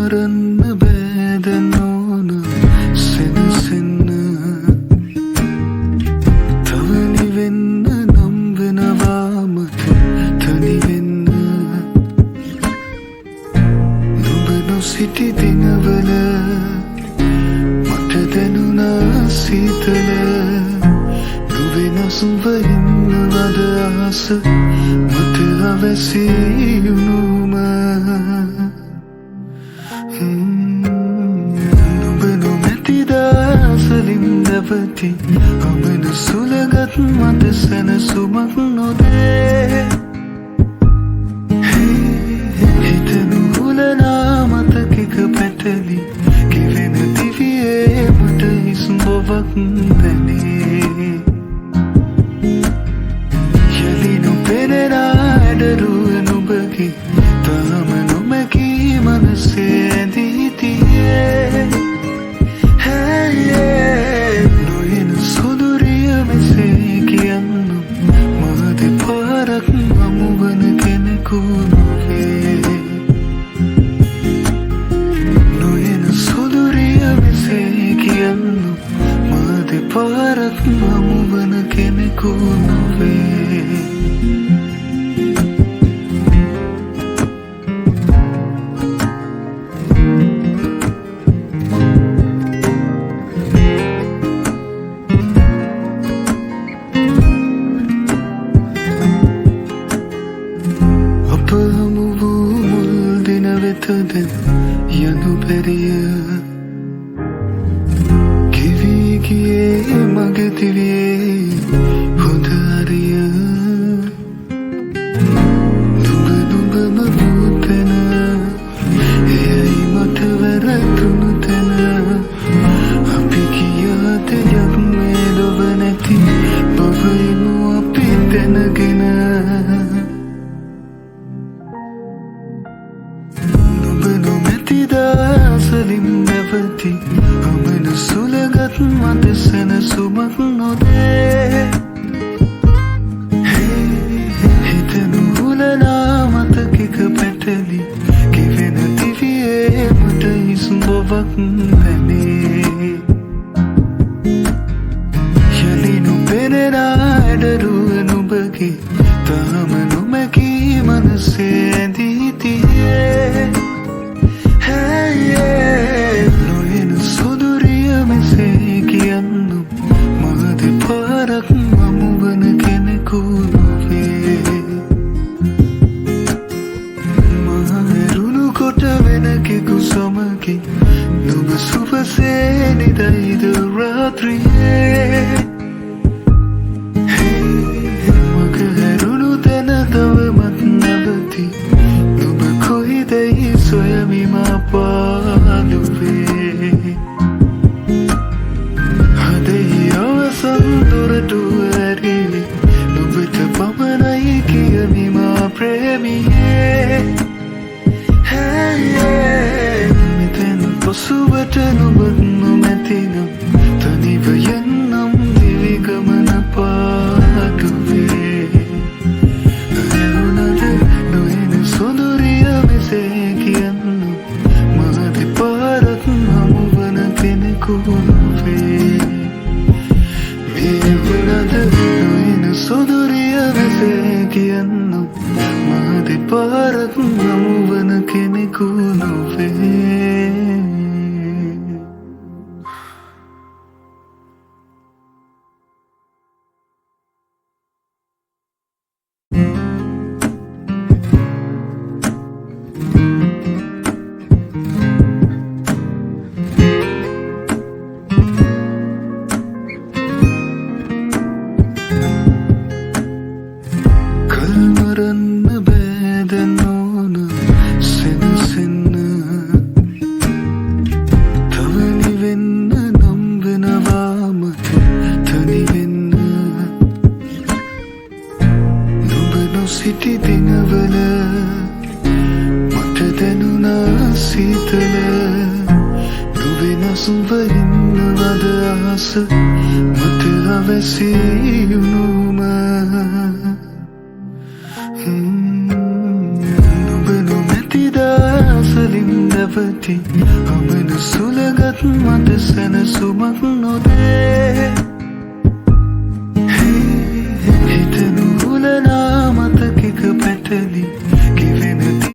මරන්න බෑ දැන් ඕන සෙනසෙන්න. තව නිවෙන්න නම් වෙනවා මට තනි වෙන්න. නුඹ නොසිටි දිනවල මට දැනුණා සීතල. නොවෙනස්ව ඉන්නවද ආස මට අවැසි වුණුම. නුඹ නොමැති දාසලින් දැවති අමන සුළඟත් මට සැනසුමක් නොදේ. හිත නුහුලනා මතකෙක පැටලි කිවෙන දිවියේ මට හිස් බවක් දැනේ. යලි නොපෙනෙන ඇඩරුව නුඹගේ තාම නොමැකී මනසේ ඇඳී තියේ. නොයන සුදුරිය මෙසේ කියන්නම් මා දෙපාරක් හමුවන කෙනෙකු නොවේ. නොයන සුදුරිය මෙසේ කියන්නම් මා දෙපාරක් හමුවන කෙනෙකු නොවේ. අප හමු වූ මුල් දින වෙත දැන් යනු බැරිය. ගෙවී ගියේ මගේ දිවියේ හොඳ හරිය. නුඹ නුඹම වූ තැන එයයි මට වැරදුණු තැන. අපි කියා දෙයක් මේ ලොව නැති බව ඉමු අපි දැනගෙන. නුඹ නොමැති දාසලින් නැවති අමන සුළඟත් මට සැනසුමක් නොදේ. හිත නුහුලනා මතකෙක පැටලි කිවෙන දිවියේ මට හිස් බවක් දැනේ. යලි නොපෙනෙන ඇඩරුව නුඹගේ තාම නොමැකී මනසේ ඇඳී තියේ. නොයන සුදුරිය මෙසේ කියන්නම් මා දෙපාරක් හමුවන කෙනෙකු නොවේ. මා හැරුණු කොට වෙන කෙකු සමගින් නුඹ සුවසේ නිදයිද රාත්‍රියේ. මග හැරුණු තැන තවමත් නැවති නුඹ කොයිදැයි සොයමි මා පාළුවේ. හදේ අවසන් දොරටුව ඇරියේ නුඹට පමණයි කියමි මා ප්‍රේමියේ. මෙතෙන් පසුවට නුඹත් නොමැතිනම් තනිව යන්නම් දිවි ගමන පාටුවේ. ඇහුණද නොඑන සොඳුරිය මෙසේ කියන්නම් මා දෙපාරක් හමුවන කෙනෙකු නොවේ. මේ වුණද නොඑන සොඳුරිය මෙසේ කියන්නම් මා දෙපාරක් හමුවන කෙනෙකු නොවේ. කල් මරන්න බෑ දැන් ඕන සෙනසෙන්න. තව නිවෙන්න නම් වෙනවා මට තනි වෙන්න. නුඹ නොසිටි දිනවල මට දැනුණා සීතල. නොවෙනස්ව ඉන්නවද ආස මට අවැසි වුණුම. නුඹ නොමැති දාසලින් නැවති වෙති. හමන සුළඟත් මට සැනසුමක් නොදේ.